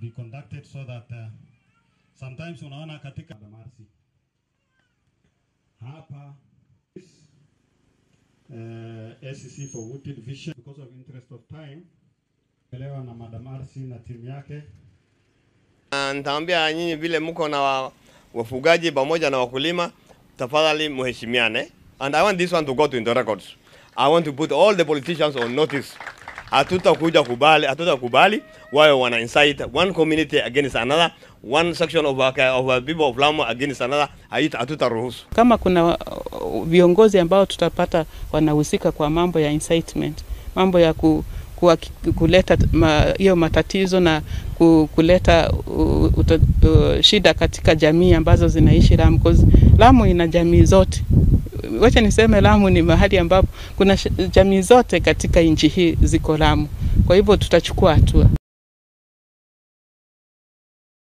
be conducted so that sometimes unaona katika Marcy hapa SCC for Wood Division, because of interest of time, elewa na Madam RC na timu yake. Nitaambia nyinyi vile mko na wafugaji pamoja na wakulima, tafadhali muheshimiane. And I want this one to go to the records. I want to put all the politicians on notice. Hatutakuja kubali, hatutakubali wawe wana incite one community against another, one section of people of Lamu against another. Hatutaruhusu. Kama kuna viongozi ambao tutapata wanahusika kwa mambo ya incitement, mambo ya kuleta hiyo matatizo na kuleta shida katika jamii ambazo zinaishi Lamu, because Lamu ina jamii zote. Wacha niseme Lamu ni mahali ambapo kuna jamii zote katika nchi hii ziko Lamu. Kwa hivyo tutachukua hatua.